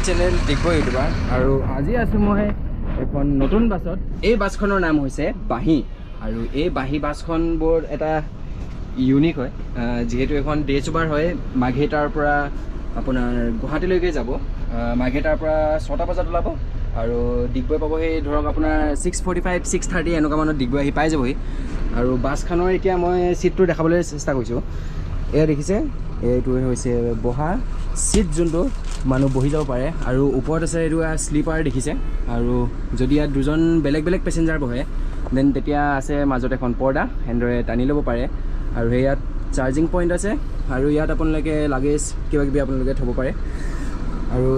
Channel Digboi YouTuber আৰু আজি আছোঁ মই এখন নতুন বাছত। এই বাছখনৰ নাম হৈছে বাঁহী আৰু এই বাঁহী বাছখন বৰ এটা ইউনিক হয়, যিহেতু এখন ডে ছুপাৰ হয়। মাৰ্ঘেৰিটাৰ পৰা আপোনাৰ গুৱাহাটীলৈকে যাব। মাৰ্ঘেৰিটাৰ পৰা 6টা বজাত ওলাব আৰু ডিগবৈ পাবহি ধৰক আপোনাৰ 6:45 6:30 এনেকুৱা মানত ডিগবৈ আহি পাই যাবহি। আৰু বাছখনৰ এতিয়া মই ছিটটো দেখাবলৈ চেষ্টা কৰিছোঁ। এয়া দেখিছে, এইটো হৈছে বহা ছিট, যোনটো মানুহ বহি যাব পাৰে। আৰু ওপৰত আছে এইটো শ্লিপাৰ দেখিছে। আৰু যদি ইয়াত দুজন বেলেগ বেলেগ পেচেঞ্জাৰ বহে then তেতিয়া আছে মাজত এখন পৰ্দা, এনেদৰে টানি ল'ব পাৰে। আৰু সেই ইয়াত চাৰ্জিং পইণ্ট আছে আৰু ইয়াত আপোনালোকে লাগেজ কিবা কিবি আপোনালোকে থ'ব পাৰে। আৰু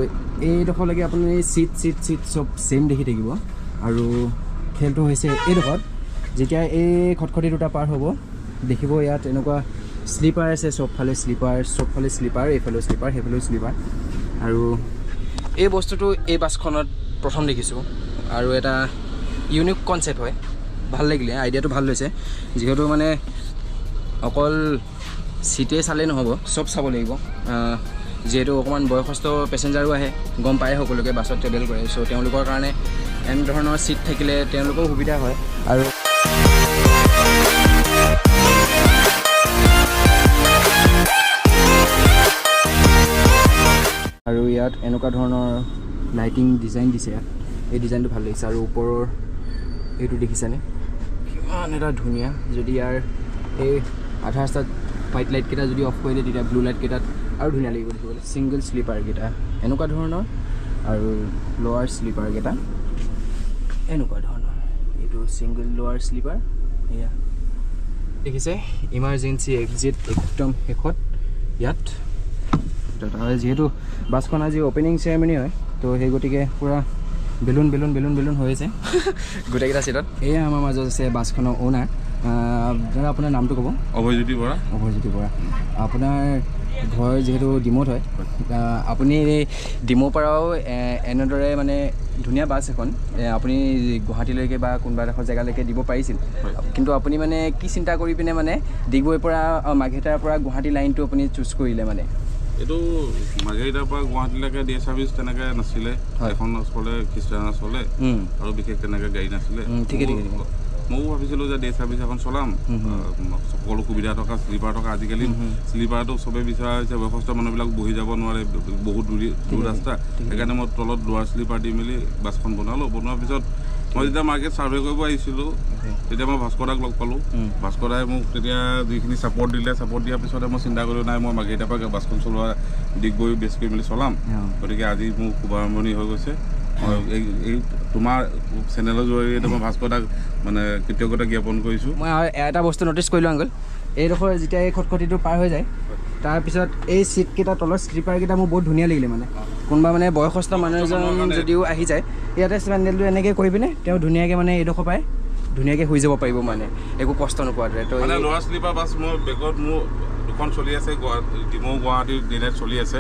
এইডোখৰলৈকে আপুনি চিট চিট চিট চব ছেইম দেখি থাকিব। আৰু খেলটো হৈছে এইডোখৰত, যেতিয়া এই খটখটি দুটা পাৰ হ'ব দেখিব ইয়াত এনেকুৱা শ্লিপাৰ আছে, চবফালে শ্লিপাৰ, চবফালে শ্লিপাৰ, এইফালেও শ্লিপাৰ, সেইফালেও শ্লিপাৰ। আৰু এই বস্তুটো এই বাছখনত প্ৰথম দেখিছোঁ আৰু এটা ইউনিক কনচেপ্ট হয়, ভাল লাগিলে, আইডিয়াটো ভাল লৈছে। যিহেতু মানে অকল চিটেই চালেই নহ'ব, চব চাব লাগিব। যিহেতু অকণমান বয়সস্থ পেচেঞ্জাৰো আহে, গম পায় সকলোকে বাছত ট্ৰেভেল কৰে, চ' তেওঁলোকৰ কাৰণে এনেধৰণৰ চিট থাকিলে তেওঁলোকৰো সুবিধা হয়। আৰু আৰু ইয়াত এনেকুৱা ধৰণৰ লাইটিং ডিজাইন দিছে, ইয়াত এই ডিজাইনটো ভাল লাগিছে। আৰু ওপৰৰ এইটো দেখিছেনে কিমান এটা ধুনীয়া। যদি ইয়াৰ এই আধা ৰাস্তাত হোৱাইট লাইটকেইটা যদি অফ কৰি দিয়ে তেতিয়া ব্লু লাইটকেইটাত আৰু ধুনীয়া লাগিব দেখিবলৈ। ছিংগল শ্লিপাৰকেইটা এনেকুৱা ধৰণৰ আৰু লৱাৰ শ্লিপাৰকেইটা এনেকুৱা ধৰণৰ। এইটো ছিংগল লৱাৰ শ্লিপাৰ, এয়া দেখিছে ইমাৰ্জেঞ্চি এক্সিট একদম শেষত ইয়াত। যিহেতু বাছখন আজি অ'পেনিং চেৰেমনি হয়, তো সেই গতিকে পূৰা বেলুন বেলুন বেলুন বেলুন হৈ আছে গোটেইকেইটা চিটত। এয়া আমাৰ মাজত আছে বাছখনৰ অ'নাৰ। দাদা, আপোনাৰ নামটো ক'ব? অভয়জ্যোতি বৰা। অভয়জ্যোতি বৰা। আপোনাৰ ঘৰ যিহেতু ডিমৌত হয়, আপুনি ডিমৌৰ পৰাও এনেদৰে মানে ধুনীয়া বাছ এখন আপুনি গুৱাহাটীলৈকে বা কোনোবা এডোখৰ জেগালৈকে দিব পাৰিছিল, কিন্তু আপুনি মানে কি চিন্তা কৰি পিনে মানে ডিগবৈৰ পৰা মাৰ্ঘেৰিটাৰ পৰা গুৱাহাটী লাইনটো আপুনি চুজ কৰিলে? মানে এইটো মাৰ্ঘেৰিটাৰ পৰা গুৱাহাটীলৈকে ডে ছাৰ্ভিচ তেনেকৈ নাছিলে, এখন চলে খ্ৰীষ্টান চলে আৰু বিশেষ তেনেকৈ গাড়ী নাছিলে। ঠিকে ঠিকে। ময়ো ভাবিছিলোঁ যে ডে ছাৰ্ভিচ এখন চলাম, সকলো সুবিধা থকা, শ্লিপাৰ থকা। আজিকালি শ্লিপাৰটো চবেই বিচৰা হৈছে, বয়সস্থ মানুহবিলাক বহি যাব নোৱাৰে, বহুত দূৰ ৰাস্তা। সেইকাৰণে মই তলত লোৱাৰ শ্লিপাৰ দি মেলি বাছখন বনালোঁ। বনোৱাৰ পিছত মই যেতিয়া মাৰ্কেট ছাৰ্ভে কৰিব আহিছিলোঁ তেতিয়া মই ভাস্কৰ দাক লগ পালোঁ। ভাস্কৰ দাই মোক তেতিয়া যিখিনি ছাপৰ্ট দিলে, ছাপৰ্ট দিয়াৰ পিছতে মই চিন্তা কৰিলোঁ নাই মই মাৰ্ঘেৰিটাৰ পৰা বাছখন চলোৱা ডিগবৈ বেছ কৰি মেলি চলাম। গতিকে আজি মোৰ শুভাৰম্ভণি হৈ গৈছে। মই এই তোমাৰ চেনেলৰ জৰিয়তে মই ভাস্কৰ দাক মানে কৃতজ্ঞতা জ্ঞাপন কৰিছোঁ। মই এটা বস্তু ন'টিছ কৰিলোঁ আংকল, এইডোখৰ যেতিয়া এই খটখটিটো পাৰ হৈ যায় তাৰপিছত এই চিটকেইটা তলৰ শ্লিপাৰকেইটা মোৰ বহুত ধুনীয়া লাগিলে। মানে কোনোবা মানে বয়সস্থ মানুহ এজন যদিও আহি যায় ইয়াতে চেণ্ডেলটো এনেকৈ কৰি পিনে তেওঁ ধুনীয়াকৈ মানে এইডোখৰ পাই ধুনীয়াকৈ শুই যাব পাৰিব, মানে একো কষ্ট নোপোৱাৰ দৰে। তো মানে লোৱাৰ শ্লিপাৰ বাছ মোৰ বেগত মোৰ দুখন চলি আছে, ডিমৌ গুৱাহাটী দিনে চলি আছে।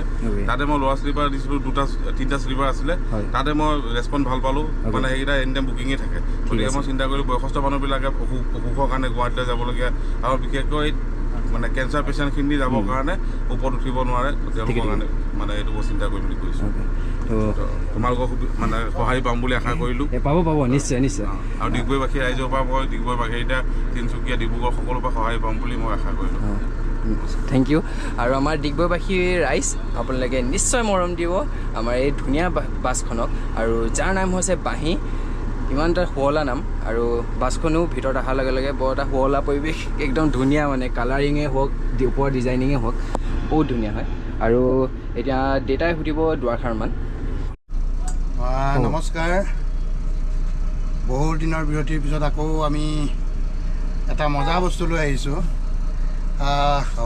তাতে মই লোৱাৰ শ্লিপাৰ দিছিলোঁ, দুটা তিনিটা শ্লিপাৰ আছিলে, তাতে মই ৰেচপঞ্চ ভাল পালোঁ। মানে সেইকেইটা এনি টাইম বুকিঙেই থাকে। গতিকে মই চিন্তা কৰিলোঁ বয়সস্থ মানুহবিলাকে অসুখৰ কাৰণে গুৱাহাটীলৈ যাবলগীয়া আৰু বিশেষকৈ মানে কেঞ্চাৰ পেচেণ্টখিনি যাবৰ কাৰণে ওপৰত উঠিব নোৱাৰে, তেওঁলোকৰ কাৰণে মানে এইটো মই চিন্তা কৰিম বুলি কৈছোঁ। তোমালোকৰ মানে সহায় পাম বুলি আশা কৰিলোঁ। পাব পাব, নিশ্চয় নিশ্চয়। আৰু ডিগবৈবাসী ৰাইজৰ পৰা মই ডিগবৈ, মাৰ্ঘেৰিটা, তিনিচুকীয়া, ডিব্ৰুগড় সকলোৰ পৰা সহায় পাম বুলি মই আশা কৰিলোঁ। Thank you. আৰু আমাৰ ডিগবৈবাসী ৰাইজ, আপোনালোকে নিশ্চয় মৰম দিব আমাৰ এই ধুনীয়া বাছখনক, আৰু যাৰ নাম হৈছে বাঁহী। ইমান এটা শুৱলা নাম, আৰু বাছখনো ভিতৰত অহাৰ লগে লগে বৰ এটা শুৱলা পৰিৱেশ, একদম ধুনীয়া, মানে কালাৰিঙে হওক, ওপৰৰ ডিজাইনিঙে হওক, বহুত ধুনীয়া হয়। আৰু এতিয়া দেউতাই সুধিব দুআষাৰমান। নমস্কাৰ। বহু দিনৰ বিৰতিৰ পিছত আকৌ আমি এটা মজা বস্তু লৈ আহিছোঁ।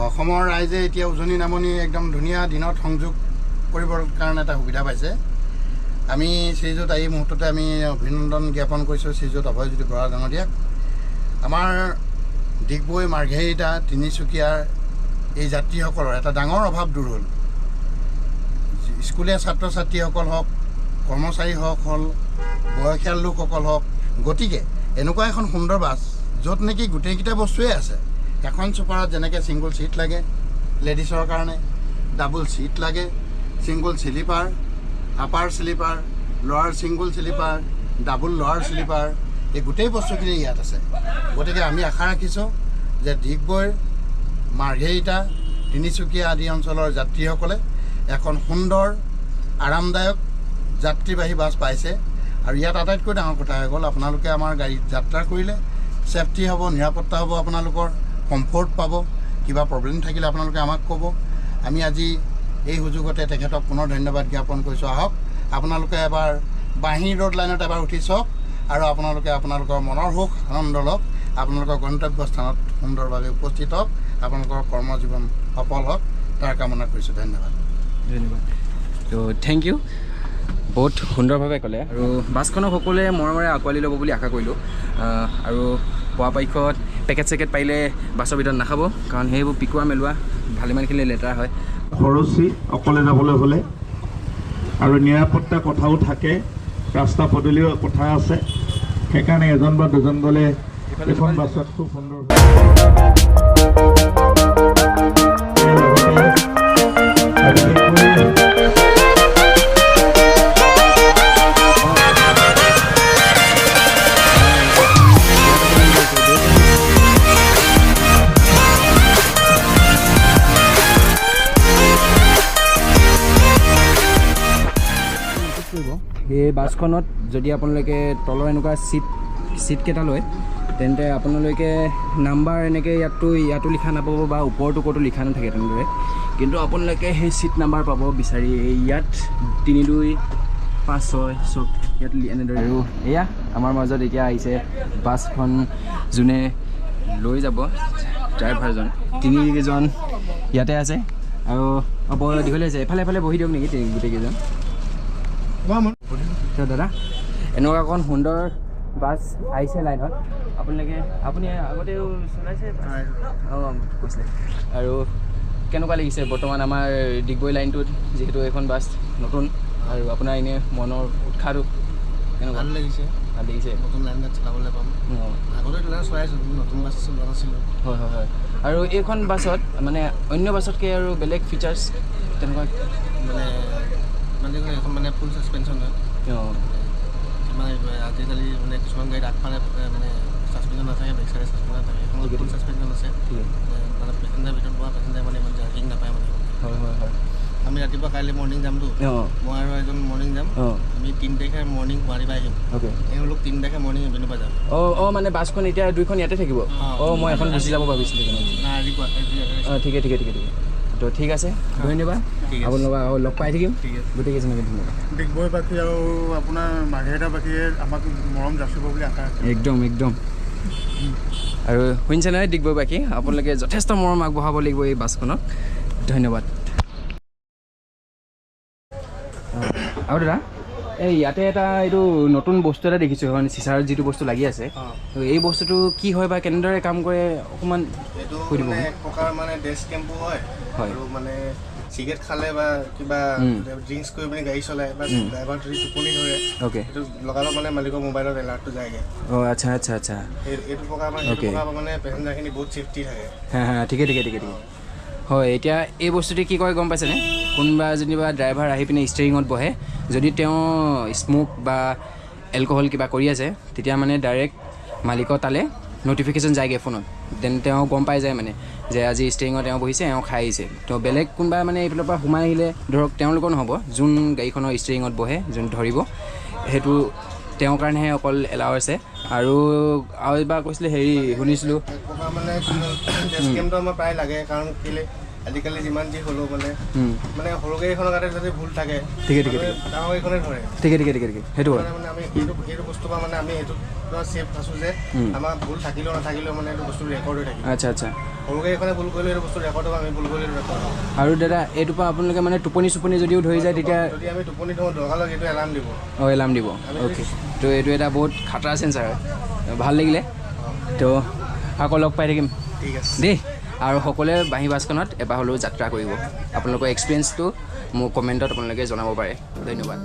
অসমৰ ৰাইজে এতিয়া উজনি নামনি একদম ধুনীয়া দিনত সংযোগ কৰিবৰ কাৰণে এটা সুবিধা পাইছে। আমি শ্ৰীযুত এই মুহূৰ্ততে আমি অভিনন্দন জ্ঞাপন কৰিছোঁ শ্ৰীযুত অভয়জ্যোতি বৰা ডাঙৰীয়াক। আমাৰ ডিগবৈ, মাৰ্ঘেৰিটা, তিনিচুকীয়াৰ এই যাত্ৰীসকলৰ এটা ডাঙৰ অভাৱ দূৰ হ'ল। স্কুলীয়া ছাত্ৰ ছাত্ৰীসকল হওক, কৰ্মচাৰীসকল, বয়সীয়াল লোকসকল হওক, গতিকে এনেকুৱা এখন সুন্দৰ বাছ য'ত নেকি গোটেইকেইটা বস্তুৱেই আছে। এখন চুপাৰত যেনেকৈ ছিংগল ছিট লাগে লেডিছৰ কাৰণে, ডাবল ছিট লাগে, single sleeper, Upper sleeper, lower single sleeper, double lower sleeper, এই গোটেই বস্তুখিনি ইয়াত আছে। গতিকে আমি আশা ৰাখিছোঁ যে ডিগবৈৰ, মাৰ্ঘেৰিটা, তিনিচুকীয়া আদি অঞ্চলৰ যাত্ৰীসকলে এখন সুন্দৰ আৰামদায়ক যাত্ৰীবাহী বাছ পাইছে। আৰু ইয়াত আটাইতকৈ ডাঙৰ কথা হৈ গ'ল, আপোনালোকে আমাৰ গাড়ীত যাত্ৰা কৰিলে ছেফটি হ'ব, নিৰাপত্তা হ'ব, আপোনালোকৰ কমফৰ্ট পাব। কিবা প্ৰব্লেম থাকিলে আপোনালোকে আমাক ক'ব। আমি আজি এই সুযোগতে তেখেতক পুনৰ ধন্যবাদ জ্ঞাপন কৰিছোঁ। আহক আপোনালোকে এবাৰ বাঁহী ৰোড লাইনত এবাৰ উঠি চাওক আৰু আপোনালোকে আপোনালোকৰ মনৰ সুখ আনন্দ লওক, আপোনালোকৰ গন্তব্যস্থানত সুন্দৰভাৱে উপস্থিত হওক, আপোনালোকৰ কৰ্মজীৱন সফল হওক, তাৰ কামনা কৰিছোঁ। ধন্যবাদ। ধন্যবাদ। তো thank U, বহুত সুন্দৰভাৱে ক'লে আৰু বাছখনক সকলোৱে মৰমেৰে আঁকোৱালি ল'ব বুলি আশা কৰিলোঁ। আৰু পৰাপক্ষত পেকেট চেকেট পাৰিলে বাছৰ ভিতৰত নাখাব, কাৰণ সেইবোৰ পিকোৱা মেলোৱা ভালেমানখিনি লেতেৰা হয়। খৰচী অকলে যাবলৈ হ'লে আৰু নিৰাপত্তাৰ কথাও থাকে, ৰাস্তা পদূলিও কথা আছে, সেইকাৰণে এজন বা দুজন গ'লে এখন বাছত খুব সুন্দৰ। এই বাছখনত যদি আপোনালোকে তলৰ এনেকুৱা ছিটকেইটা লয়, তেন্তে আপোনালোকে নাম্বাৰ এনেকৈ ইয়াতো লিখা নাপাব বা ওপৰতো ক'তো লিখা নাথাকে তেনেদৰে, কিন্তু আপোনালোকে সেই ছিট নাম্বাৰ পাব বিচাৰি ইয়াত 3 2 5 6 চব ইয়াত এনেদৰে। আৰু এয়া আমাৰ মাজত এতিয়া আহিছে বাছখন যোনে লৈ যাব, ড্ৰাইভাৰজন, তিনিকেইজন ইয়াতে আছে আৰু বৰ দীঘলীয়া হৈছে। এফালে এফালে বহি দিয়ক নেকি গোটেইকেইজন। তো দাদা, এনেকুৱা এখন সুন্দৰ বাছ আহিছে লাইনত, আপোনালোকে আপুনি আগতেও চলাইছে? অঁ, কৈছিলে। আৰু কেনেকুৱা লাগিছে বৰ্তমান আমাৰ ডিগবৈ লাইনটোত, যিহেতু এইখন বাছ নতুন, আৰু আপোনাৰ এনেই মনৰ উৎসাহটো কেনেকুৱা? ভাল লাগিছে। ভাল লাগিছে, নতুন লাইনত চলাবলৈ পাম। আগতে লাইন চলাইছোঁ, নতুন বাছ চলোৱা নাছিলোঁ। হয় হয় হয়। আৰু এইখন বাছত মানে অন্য বাছতকৈ আৰু বেলেগ ফিচাৰ্ছ তেনেকুৱা মানে মানে এখন মানে ফুল ছাছপেনশ্যন হয়। অঁ, মানে আজিকালি মানে কিছুমান গাড়ীত আগফালে মানে ছাছপেনশ্যন নাথাকে, বেক চাইডে ছাছপেনশ্যন নাথাকে, এখন ফুল ছাছপেনশ্যন আছে। মানে পেচেঞ্জাৰ ভিতৰত বহা পেচেঞ্জাৰ মানে ইমান জাৰ্কিং নাপায় মানে। হয় হয় হয়। আমি ৰাতিপুৱা কাইলৈ মৰ্ণিং যামতো, মই আৰু এজন মৰ্ণিং যাম। আমি 3 তাৰিখে মৰ্ণিং গুৱাহাটীৰ পৰা আহিম। এওঁলোক 3 তাৰিখে মৰ্ণিং ইভিনিং পৰা যাম। অঁ অঁ, মানে বাছখন এতিয়া দুইখন ইয়াতে থাকিব? অঁ, মই এখন গুচি যাব ভাবিছিলোঁ। অঁ, ঠিকে ঠিকে ঠিকে ঠিকে। তো ঠিক আছে, ধন্যবাদ, আপোনালোকক আকৌ লগ পাই থাকিম। গোটেইকেইজনকে ধন্যবাদ। ডিগবৈবাসী আৰু আপোনাৰ মাৰ্ঘেৰিটাবাসীয়ে আমাক মৰম যাচিব বুলি আশা আছে। একদম একদম। আৰু শুনিছে নহয় ডিগবৈবাসী, আপোনালোকে যথেষ্ট মৰম আগবঢ়াব লাগিব এই বাছখনক। ধন্যবাদ। আৰু দাদা, এই ইয়াতে এটা এইটো নতুন বস্তু এটা দেখিছোঁ, মানে চিচাৰত যিটো বস্তু লাগি আছে, এই বস্তুটো কি হয় বা কেনেদৰে কাম কৰে অকণমান কৈ দিব? এক প্ৰকাৰ মানে ডেস্ক কেম্পো হয়, আৰু মানে চিগাৰেট খালে বা কিবা ড্ৰিংকছ কৰি পিনি গাড়ী চলায় বা ড্ৰাইভাৰ যদি টোপনি ধৰে, সেইটো লগালগ মানে মালিকৰ মোবাইলত এলাৰ্টটো যায়গৈ। অঁ, আচ্ছা আচ্ছা আচ্ছা। এইটো প্ৰকাৰ মানে সেইটো প্ৰকাৰ মানে পেচেঞ্জাৰখিনি বহুত ছেফটি থাকে। হা হা, ঠিকে ঠিকে ঠিকে ঠিকে। হয়, এতিয়া এই বস্তুটোৱে কি কয় গম পাইছেনে? কোনোবা যেনিবা ড্ৰাইভাৰ আহি পিনে ষ্টেৰিঙত বহে, যদি তেওঁ স্মোক বা এলকহল কিবা কৰি আছে, তেতিয়া মানে ডাইৰেক্ট মালিকৰ তালৈ ন'টিফিকেশ্যন যায়গৈ ফোনত। Then তেওঁ গম পাই যায় মানে যে আজি ষ্টেৰিঙত তেওঁ বহিছে, এওঁ খাই আহিছে। তো বেলেগ কোনোবা মানে এইফালৰ পৰা সোমাই আহিলে ধৰক তেওঁলোকৰ নহ'ব, যোন গাড়ীখনৰ ষ্টেৰিঙত বহে, যোন ধৰিব, সেইটো তেওঁৰ কাৰণেহে অকল এলাও আছে। আৰু আৰু এবাৰ কৈছিলে হেৰি শুনিছিলোঁ মানে আমাৰ প্ৰায় লাগে, কাৰণ কেলৈ আজিকালি যিমান যি হ'লেও মানে মানে সৰু গাড়ীখনৰ কাৰণে যদি ভুল থাকে, ঠিকে ঠিকে, ডাঙৰ গাড়ীখনে ধৰে। ঠিকে ঠিকে ঠিকে ঠিকে, সেইটো হয়। মানে আমি এইটো বস্তুৰ পৰা মানে আমি সেইটো ছেফ আছোঁ যে আমাৰ ভুল থাকিলেও নাথাকিলেও মানে এইটো বস্তু ৰেকৰ্ড হৈ থাকিব। আচ্ছা আচ্ছা, সৰু গাড়ীখনে ভুল কৰিলে এইটো বস্তু ৰেকৰ্ড হ'ব, আমি ভুল কৰিলে ৰেকৰ্ড হ'ব। আৰু দাদা, এইটোৰ পৰা আপোনালোকে মানে টোপনি চোপনি যদিও ধৰি যায়, তেতিয়া যদি আমি টোপনি ধৰোঁ লগালগ এইটো এলাৰ্ম দিব। অঁ, এলাৰ্ম দিব। অ'কে, তো এইটো এটা বহুত খাতৰা চেঞ্চাৰ হয়। ভাল লাগিলে, তো আকৌ লগ পাই থাকিম। ঠিক আছে দেই। আৰু সকলোৱে বাঁহী বাছখনত এবাৰ হ'লেও যাত্ৰা কৰিব। আপোনালোকৰ এক্সপিৰিয়েঞ্চটো মোৰ কমেণ্টত আপোনালোকে জনাব পাৰে। ধন্যবাদ।